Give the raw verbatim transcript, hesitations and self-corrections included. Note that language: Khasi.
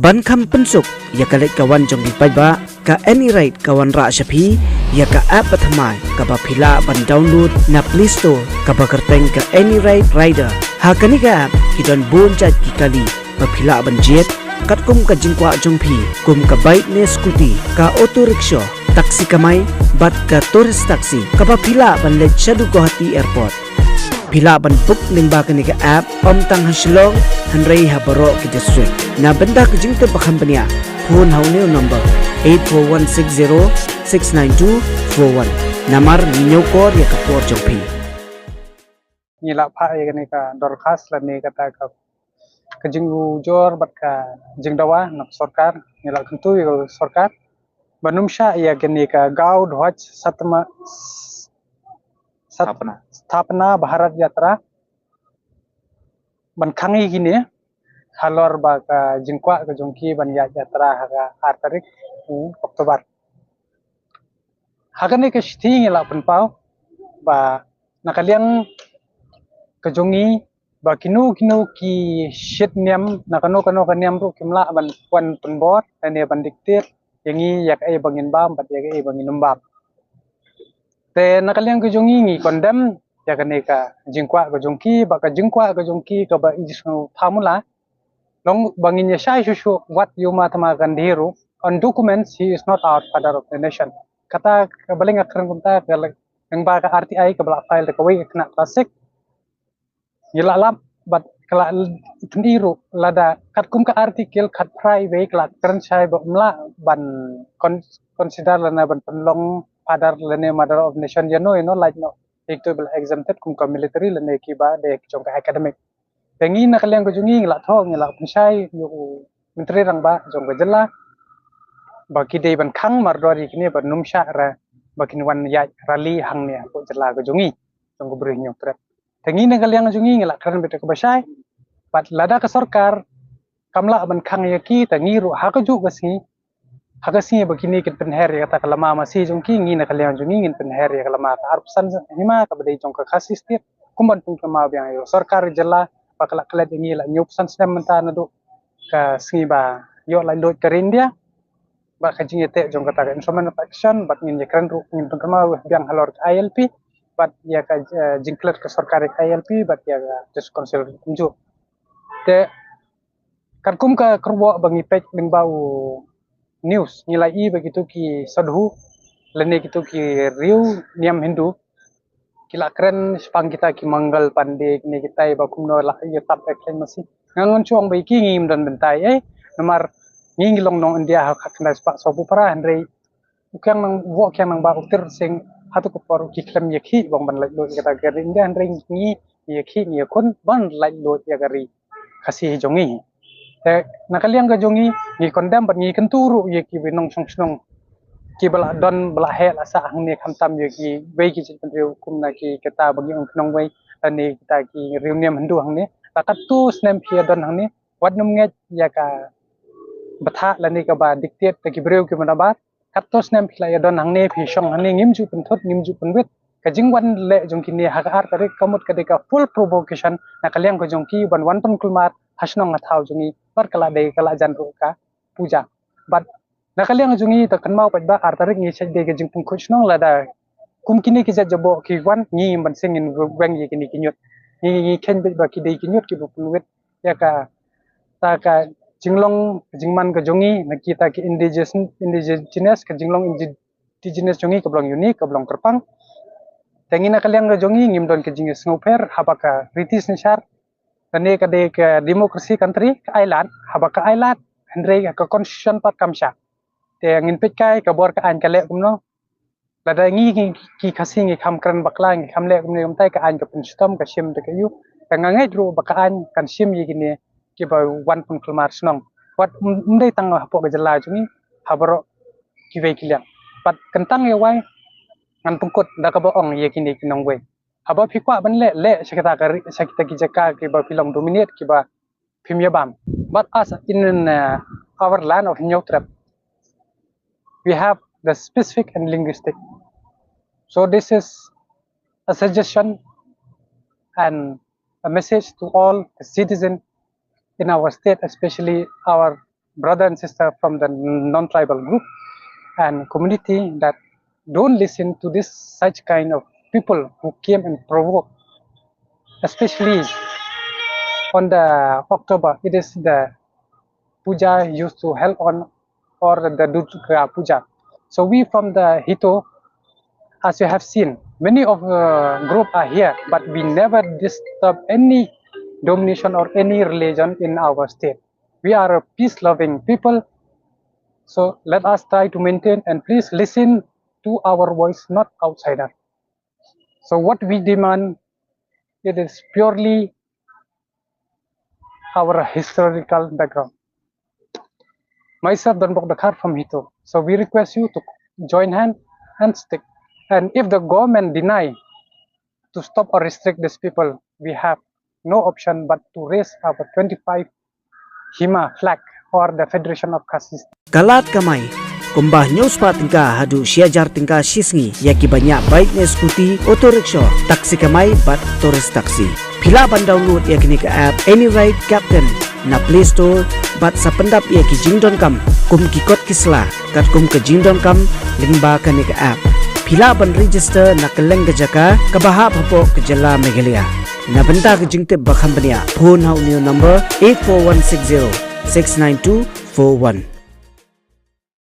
Ban kham pynsuk ïa ka leit ka wan jong phi paidbah, ka Any Ride ka wanrah sha phi ïa ka app bathymmai kaba phi lah ban download na Play Store kaba kyrteng ka Any Ride Rider. Ha kane ka app ki don bun jait ki kali ba phi lah ban jied, katkum ka jingkwah jong phi, kum ka bike ne scooty, ka auto rickshaw, taxi kamai, bad ka tourist taxi kaba phi lah ban leit shaduh Guwahati Airport. Phi lah ban book lyngba kane ka app, ym tang ha Shillong hynrei ha baroh ki district. Na bynta ka jingtip ba kham bniah, phone ha une u number eight four one six zero six nine two four one. Namar ngi ñiewkor ïa ka por jong phi. Ngi la phah ïa kane ka dorkhas lane kata ka, ka jingujor bad ka jingdawa na ka sorkar, ngi la kyntu ïa ka sorkar ban ym shah ïa kane ka Gaw Dhwaj Satma, Sat-, Sthapna. Sthapna Bharat Yatra, ban khang ïa kine halor ba ka jingkwah ka jong ki ban ïaid yatra ha ka ar tarik u October. Ha kane ka shithi ngi la pynpaw ba na ka liang ka jong ngi ba kino kino ki shit niam na kano kano ka niam ruh kim lah ban wan pynbor lane ban dictate ïa ngi ïa kaei ba ngin bam bad ïa kaei ba ngin ym bam. Te na ka liang ka jong ngi ngi condemn ïa kane ka jingkwah ka jong ki, ba ka jingkwah ka jong ki kaba i jingthaw mula long ba ngin ïa shai shuh shuh wat ïa u Mahatma Gandhi ruh, on documents he is not our father of the nation. Kata kaba leng ka kren kumta ka leng ba ka R T I kaba la file da kawei ka khynnah class six. Ngi la lap bad ka la pyni ruh lada katkum ka article khatphra wei ka la kren shai ba ym lah ban con-, consider lane ban pynlong father lane mother of nation ïa no ïa no, like no, ïa kito ba la exempted kum ka military lane kiba dei ki jong ka academic. Te ngi na ka liang ka jong ngi ngi la thoh, ngi la pynshai ïa u Myntri Rangbah jong ka jylla ba ki dei ban khang mardor ïa kine ban ym shah ra ba kin wan ïaid rally hangne hapoh jylla ka jong ngi jong ka Bri Hynñiewtrep. Te ngi na ka liang jong ngi ngi la kren beit kaba shai. Bad lada ka sorkar kam lah ban khang ïa ki, te ngi ruh ha kajuh ka sngi, ha ka sngi ba kine kin pynher ïa kata ka lama masi jong ki, ngi na ka liang jong ngi ngin pynher ïa ka lama ka arphew san hima kaba dei jong ka Khasi State, kum ban pynkynmaw biang ïa u sorkar jylla ba ka la klet ïa ngi la hynñiewphew san snem mynta naduh ka sngi ba ïoh laitluid ka ri India. Bad ka jingïateh jong kata ka Instrument of Action, bad ngin ïakren ruh, ngin pynkynmaw biang halor ka I L P bad ïa ka, eh, jingklet ka sorkar ïa ka I L P bad ïa ka District Council kumjuh. Te katkum ka kyrwoh ba ngi peit lyngba u news, ngi la i ba kito ki sadhu lane kito ki riew niam Hindu ki la kren shaphang kita ki Mangal Pandey, kine kita ba kumno la ïa tap ïa khlaiñ masi. Nga ngan shu ong ba ïa ki ngim don bynta ei, namar ngi ngi long nong India ha ka khyndai spah sawphew phra, hynrei u Khiang Nang, u Khiang Nangbah u Tir Sing hato ka por u ki khlem ïakhih ban ban laitluid ïa kata ka ri India, hynrei ngi ïakhih, ngi ïakhun ban laitluid ïa ka ri Khasi jong ngi. Te na ka liang ka jong ngi ngi condemn bad ngi kyntu ruh ïa kiba nongshong shnong kiba la don ba la heh la sah hangne, khamtam ïa kiwei ki jaitbynriew kum na ki kita ba ngi ong ki nongwei lane kita ki riew niam Hindu hangne. La katto snem phi ïa don hangne, wat nym ngeit ïa ka bthah lane kaba dictate da ki briew kiba nabar. Katto snem phi la ïa don hangne, phi shong hangne, ngim ju pynthut, ngim ju pynwit. Ka jingwan leh jong kine ha ka ar tarik ka mut ka dei ka full provocation na ka liang ka jong ki ban wan pynkulmar ha shnong ha thaw jong ngi. Bad ka la dei ka la jan ruh ka puja. Bad na ka liang jong ngi, to kynmaw pat ba ar tarik ngi check dei ka jingpynkhuid shnong, lada kum kine ki jait jaboh ki wan, ngi ban seng ngin weng ïa kine ki ñiut. Ngi, ngi kheiñ beit ba ki dei ki ñiut kiba pynwit ïa kata ka jinglong, ka jingman ka jong ngi na kita ki indigenous, indigenous, ka jinglong indigenous jong ngi kaba long unique, kaba long kyrpang. Te ngi na ka liang ka jong ngi ngim don ka jingsngewpher haba ka riti synshar lane ka dei ka democracy country ka ailad, haba ka ailad, hynrei ka constitution pat kam shah. Te ngin peit kai ka bor ka aiñ ka leh kumno. Lada ngi, ngi ki Khasi ngi kham kren bakla, ngi kham leh kumne kumtai, ka aiñ ka pynshitom, ka shim da ka ïu. Te nga ngeit ruh ba ka aiñ kan shim ïa kine kiba wan pynkulmar shnong. Wat ym, ym dei tang hapoh ka jylla jong ngi, ha baroh kiwei ki liang. Bad kyntang ïa wai ngan pynkut da kaba ong ïa kine ki nongwei. Haba phi kwah ban leh, leh sha kita ka ri-, sha kita ki jaka kiba phi long dominate, kiba phim ïa bam. But as in, uh, our land of Hynñiewtrep, we have the specific and linguistic. So this is a suggestion and a message to all the citizen in our state, especially our brother and sister from the non-tribal group and community that don't listen to this such kind of people who came and provoke, especially on the October. It is the puja used to held on, or the Durga Puja. So we from the Hito, as you have seen, many of the group are here, but we never disturb any domination or any religion in our state. We are a peace-loving people. So let us try to maintain and please listen to our voice, not outsider. So what we demand, it is purely our historical background. Myself, Donbok Dkhar from Hito. So we request you to join hand and stick. And if the government deny to stop or restrict these people, we have no option but to raise our twenty-five Hima flag or the Federation of Khasi. Ka lad kamai kumba hynñiew spah tyngka haduh shi hajar tyngka shi sngi ïa ki ba ñiah bike ne scooty, auto rickshaw, taxi kamai bad tourist taxi. Phi lah ban download ïa kane ka app Any Ride Captain na Play Store bad sa pyndap ïa ki jingdonkam kum ki kot ki sla katkum ka jingdonkam lyngba kane ka app. Phi lah ban register na kylleng ka jaka kaba hap hapoh ka jylla Meghalaya. Na bynta ka jingtip ba kham bniah, phone ha une u number eight four one six zero six nine two four one.